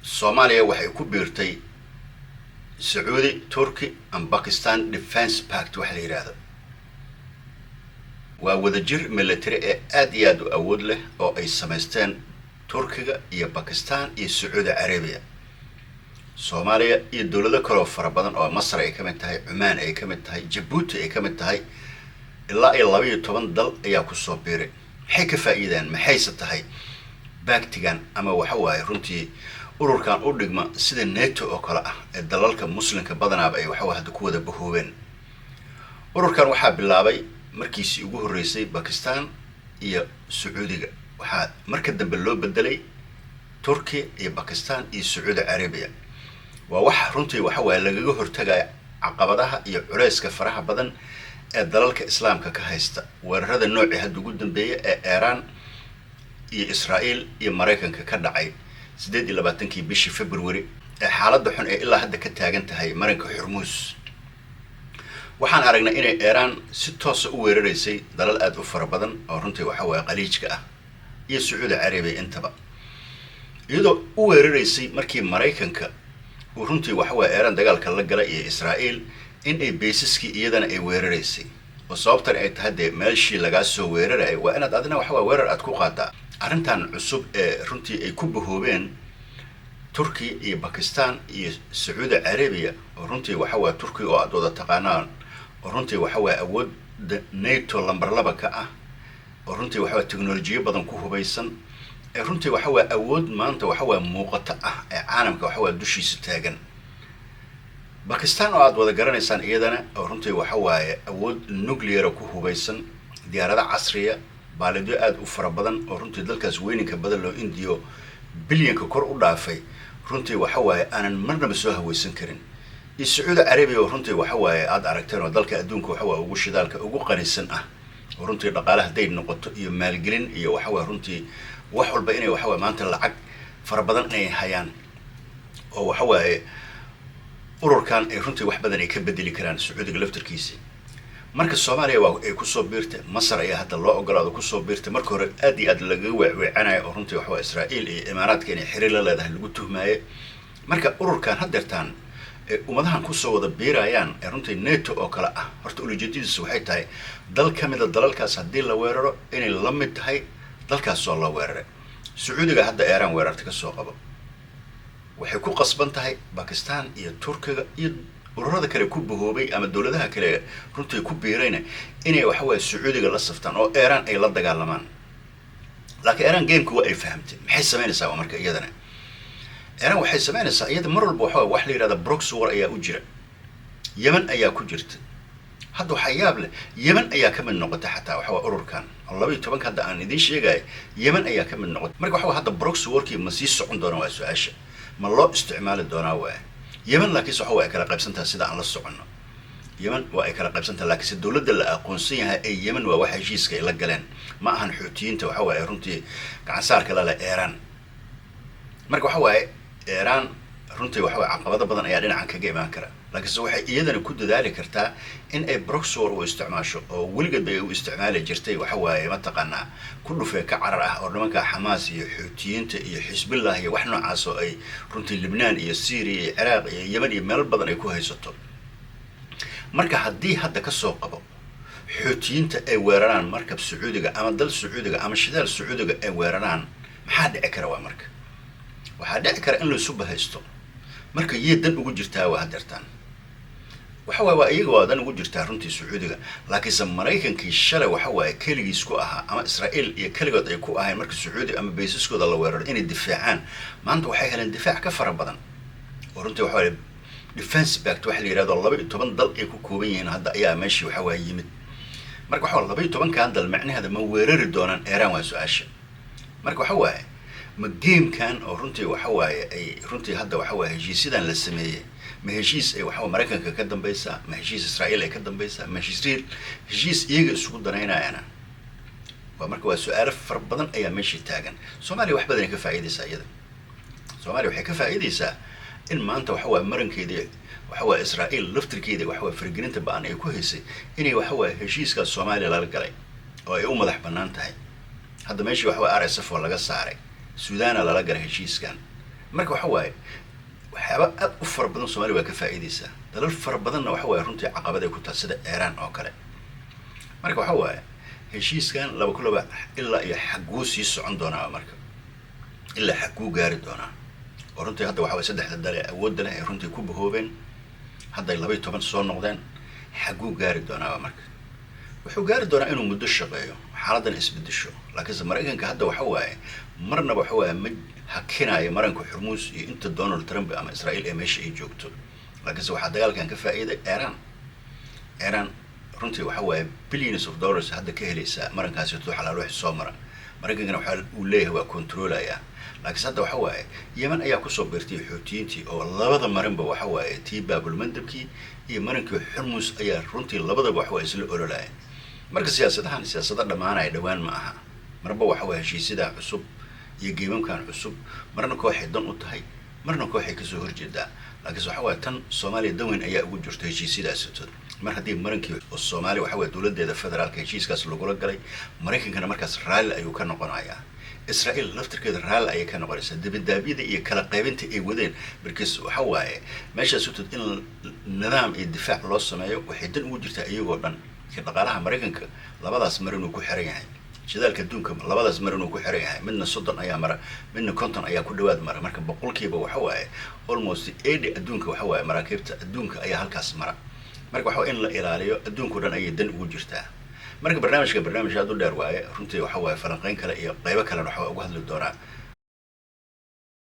Soomaaliya waxay ku biirtay Sacuudi, Turkey and Pakistan Defence Pact. Waxa la yidhaahdo waa wadajir military ee aada iyo aada u awood leh oo ay samaysteen Turkiga iyo Bakistan iyo Sacuudi Carabiya. Soomaaliya iyo dowlado kaloo fara badan oo Masar ay ka mid tahay, Cumaan ay ka mid tahay, Jabuuti ay ka mid tahay, ilaa iyo 12 dal ayaa kusoo biiray. Maxay ka faa'iidaan? Maxayse tahay pactigan ama waxa waaye runtii ururkan u dhigma sida NATO oo kale ah ee dalalka Muslimka badanaaba ay waxaway hadda ku wada bahoobeen? Ururkan waxaa bilaabay markiisii ugu horreysay Bakistan iyo Sacuudiga. Waxaa marka dambe loo bedelay Turkiya iyo Bakistan iyo Sacuudi Carabiya. Waa wax runtii waxa waaye lagaga hortagaya caqabadaha iyo culeyska faraha badan ee dalalka Islaamka ka haysta weerarada noocii hadda ugu dambeeya ee Iiraan iyo Israa'iil iyo Maraykanka ka dhacay 28-kii bishii February, ee xaaladda xun ee ilaa hadda ka taagan tahay marinka Xurmuus. Waxaan aragnay inay Iiraan si toosa u weeraraysay dalal aada u fara badan oo runtii waxa waaye Qaliijka ah iyo Sacuudi Carabiya intaba, iyadoo u weeraraysay markii Maraykanka uu runtii waxa waye Iiraan dagaalka la galay iyo Israa'iil in ay baseskii iyadana ay weeraraysay, oo sababtan ay tahay dee meeshii lagaa soo weerarayo waa inaad adina waxa waye weerar aad ku qaadaa. Arrintan cusub ee runtii ay ku bahoobeen Turkiya iyo Bakistan iyo Sacuudi Carabiya, oo runtii waxa waye Turkiya oo aada wada taqaanaan, oo runtii waxa waye awoodda NATO lambar 2 ka ah, oo runtii waxa waye technolojiyo badan ku hubaysan, ee runtii waxa waye awood maanta waxa waye muuqato ah ee caalamka waxa waye dushiisa taagan, Bakistan oo aada wada garanaysaan iyadana, oo runtii waxa waaye awood nucleara ku hubaysan, diyaarado casriya, baalidyo aada u fara badan, oo runtii dalkaas weyninka badan loo Indiyo bilyanka kor u dhaafay, runtii waxa waaye aanan marnaba soo haweysan karin, iyo Sacuudi Carabiya oo runtii waxa waaye aada aragteen oo dalka adduunka waxa waaye ugu shidaalka ugu qanisan ah, oo runtii dhaqaale hadday noqoto iyo maalgelin iyo waxa waaye runtii wax walba inay waxa waaye maanta lacag fara badan inay hayaan, oo waxa waaye ururkan ay runtii wax badan ay ka bedeli karaan Sacuudiga laftarkiisa. Marka Soomaaliya waa ay kusoo biirtay. Masar ayaa hadda loo ogolaado kusoo biirtay. Marka hore aad iyo aad lagaga weecweecanayo oo runtii waxawaa Israa'iil iyo Imaaraadka inay xiriir la leedahay lagu tuhmaaye. Marka ururkan haddeertaan ee ummadahan kusoo wada biirayaan ee runtii NATO oo kale ah, horta ulijeedadiisu waxay tahay dal ka mida dalalkaas haddii la weeraro inay la mid tahay dalkaasoo la weeraray. Sacuudiga hadda Iiraan weerarta kasoo qabo, waxay ku qasban tahay Bakistan iyo Turkiga iyo ururada kale ku bahoobay ama dowladaha kale runtii ku biirayna inay waxawaaye Sacuudiga la saftaan oo Iiraan ay la dagaalamaan. Laakiin Iiraan gameka waa ay fahamtay. Maxay samaynaysaa? Waa marka iyadana Iiraan waxay samaynaysaa, iyada mar walba waxa wax la yihahda proxy war ayaa u jira. Yemen ayaa ku jirta hadda. Waxaa yaab leh, Yemen ayaa ka mid noqotay xataa waxawaa ururkan oo 12-ka hadda aan idiin sheegaya. Yemen ayaa ka mid noqotay. Marka waxa hadda proxy warkii ma sii socon doona waa su-aasha, ma loo isticmaali doonaa waaya Yemen? Laakiinse waxa waa ay kala qaybsantaha sida aan la soconno. Yemen waa ay kala qaybsantaha, laakiinse dowladda la aqoonsan yahay ee Yemen waa waxa heshiiska ay la galeen, ma ahan Xuutiyiinta waxa waaye runtii gacansaarka lale Iiraan. Marka waxa waaye Iiraan runtii waxa waye caqabado badan ayaa dhinacan kaga imaan kara, laakiinse waxay iyadana ku dadaali kartaa in ay proxy war u isticmaasho oo weligeed bay u isticmaali jirtay. Waxa waaye mataqaanaa ku dhufee ka carar ah oo nimanka Xamaas iyo Xuutiyiinta iyo Xisbillah iyo wax noocaas oo ay runtii Libnaan iyo Syria iyo Ciraaq iyo Yemen iyo meelo badan ay ku haysato. Marka haddii hadda kasoo qabo Xuutiyiinta ay weeraraan markab Sacuudiga ama dal Sacuudiga ama shidaal Sacuudiga ay weeraraan, maxaa dhici kara? Waa marka waxaa dhici kara in laisu bahaysto. Marka yee dan ugu jirtaa waa hadeertaan? Waxa waaye waa iyaga waa dan ugu jirtaa runtii Sacuudiga, laakiinse Maraykankii shalay waxa waaye keligiis ku ahaa ama Israa'iil iyo keligood ay ku ahayn marka Sacuudi ama baseskooda la weeraro inay difaacaan, maanta waxay heleen difaac ka fara badan oo runtii waxa waaye defense pact waxa la yihahdo 12 dal ay ku kooban yihiin hadda ayaa meeshii waxa waaye yimid. Marka waxa 12-kan dal macnaheeda ma weerari doonaan Iiraan waa su-aasha. Marka waxa waaye ma gamekan oo runtii waxa waaye ay runtii hadda waxa waaye heshiisyadan la sameeyey, ma heshiis ay waxa Maraykanka ka dambaysaa, ma heshiis Israa'iil ay ka dambaysaa, ma heshiis iyaga isugu danaynayana waa? Marka waa su-aalo fara badan ayaa meeshii taagan. Soomaaliya wax badan ay ka faa'iidaysaa iyada. Soomaaliya waxay ka faa'iidaysaa in maanta waxa waaye marankeedii waxa waaye Israa'iil laftirkeeda waxa waaye faragelinta ba-an ay ku haysay inay waxa waaye heshiiskaas Soomaaliya lala galay oo ay u madax bannaan tahay. Hadda meeshii waxa waaye RSF oo laga saaray, Suudaana lala galay heshiiskan. Marka waxa waaye waxyaaba aad u fara badan Soomaaliya waa ka faa'iideysaa, dalal fara badanna waxa waaye runtii caqabad ay ku tahay, sida Iiraan oo kale. Marka waxa waaye heshiiskan 2 ku 2 ilaa iyo xagguu sii socon doonaa? Marka ilaa xagguu gaari doonaa? Oo runtii hadda waxa waye saddexda dal ee awoodda leh ay runtii ku bahoobeen, hadday 12 soo noqdeen, xagguu gaari doonaa? Marka wuxuu gaari doonaa inuu muddo shaqeeyo, xaaladdan isbedesho. Laakiinse Maraykanka hadda waxa waaye marnaba waxa waaye ma hakinaayo maranka Xurmuus iyo inta Donald Trump ama Israa'iil ee meesha ay joogto. Laakiinse waxaa dagaalkan ka faa'iiday Iiraan. Iiraan runtii waxa waaye billions of dollars hadda ka helaysaa marankaasi xalaal wax soo mara. Maraykankana waxa uu leeyahay waa control-aya. Laakiinse hadda waxa waaye Yemen ayaa kusoo biirtay Xuutiyiintii, oo labada marinba waxa waaye tii Baabulmandabkii iyo marankii Xurmus ayaa runtii labadaba waxa waaye isla ololaya. Marka siyaasadahan siyaasado dhammaanaya dhowaan ma aha. Marba waxa waaye heshiisyada cusub iyo game-amkan cusub marna kooxay dan u tahay, marna kooxay kasoo horjeedaa. Laakiinse waxa waaye tan Soomaaliya dan weyn ayaa ugu jirta heshiisyadaasitood, mar haddii marankii oo Soomaaliya waxa waye dowladeeda federaalka heshiiskaas lagula galay, Maraykankana markaas raalli ayuu ka noqonayaa, Israa'iil laftirkeeda raalli ayay ka noqonaysaa dibadaabyada iyo kala qaybinta ay wadeen. Markiis waxa waaye meeshaas utod in nidaam iyo difaac loo sameeyo waxay dan ugu jirtaa iyagoo dhan. Dhaqaalaha Maraykanka labadaas mar inuu ku xiran yahay, shidaalka adduunka labadaas mar inuu ku xiran yahay, midna 30 ayaa mara, midna 50 ayaa ku dhawaad mara. Marka boqolkiiba waxa waaye almost 80 adduunka waxa waaye maraakiibta adduunka ayaa halkaas mara. Marka waxa in la ilaaliyo adduunka o dhan ayay dan ugu jirtaa. Marka barnaamijka barnaamij aad u dheer waaye runtii. Waxa waaye falanqeyn kale iyo qaybo kalena waxa uga hadli doonaa.